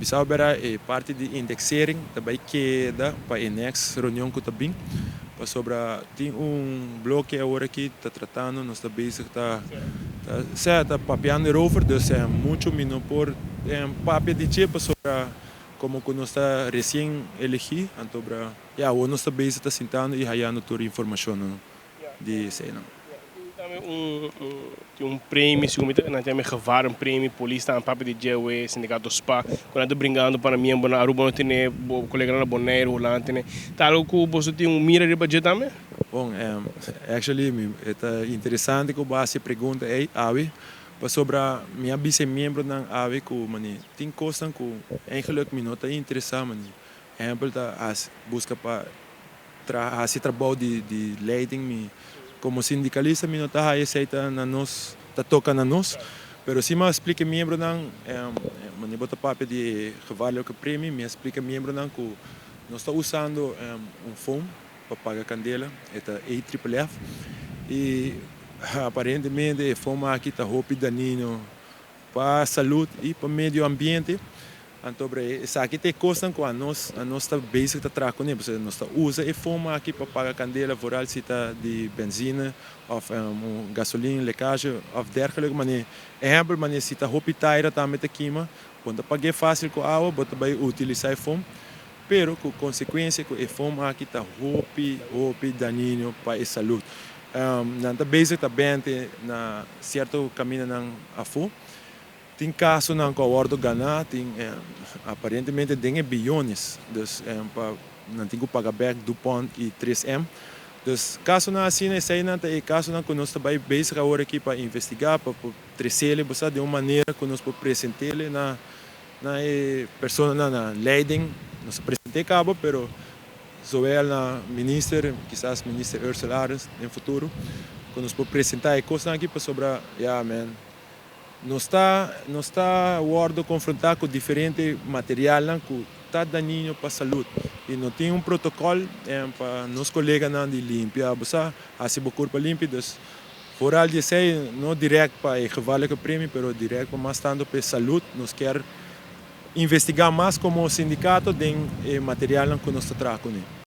Bisa bera e parti di indexering ta bay keda pa e next reunion cu ta bin. Pasobra tin un bloke awor aki ta tratando, nos ta bezig ta sea ta papiando erover, dus mucho mi no por papia di dje pasobra como cu nos ta recien elegi, anto bra ya awor nos ta bezig ta sintando y hayando tur informacion di esey. Tambe un premie, segun mi nan ta gevaar een premie, polis ta papia di dje, sindicato SPA, cu nan ta bringando pa miembro na Aruba no tene, colega na Bonaire, Hulanda tene. Ta algo cu bo tin un mira riba dje tambe? Bon, actually, ta interesante cu bo a haci e pregunta ey, awe, pasobra mi a bisa miembronan awe cu mani, tin cosnan cu eigenlijk mi no ta interesa, mani. Ehempel ta busca pa haci trabou di leiding, mi como sindicalista mi no ta haya esey ta na nos, ta toca na nos. Pero si mi a explica miembronan, mani bo ta papia di gevaarlijke premie, mi a explica miembronan cu nos ta usando un foam pa paga candela, e ta AFFF, y aparentemente e foam aki ta hopi dañino pa salud y pa medio ambiente. Anto, esaki ta cosnan cu nos ta bezig ta traha cune, pasobra nos ta usa e foam aki pa paga candela, vooral si ta di benzine of gasoline, lekkage of dergelijke. Mane, ehempel, mane si ta hopi taira tambe ta kima, bo ta pag'e facil cu awa, bo ta bay utilisa e foam, pero cu consecuencia cu e foam aki ta hopi, hopi dañino pa e salud. Nan ta bezig ta bente na cierto camindanan afo. Tin casonan cu a wordo gana, tin aparentemente den e billones, dus pa nan tin cu paga back DuPont y 3M. Dus casonan asina, eseynan ta e casonan cu nos ta bay bezig awor aki pa investiga, pa trece bo sa, di un manera cu nos por present'e na e persona na leiding. Nos a presenta caba, pero zowel na minister, kisas minister Ursula Arends den futuro, cu nos por presenta e cosnan aki pasobra, ja man, nos ta wordo confronta cu diferente materialnan cu ta dañino pa salud y no tin un protocol pa nos coleganan di limpia, bo sa, haci bo curpa limpi. Dus vooral di esey, no direct pa e gevaarlijke premie, pero direct pa mas tanto pa salud, nos kier investiga mas como sindicato den materialnan cu nos ta traha cune.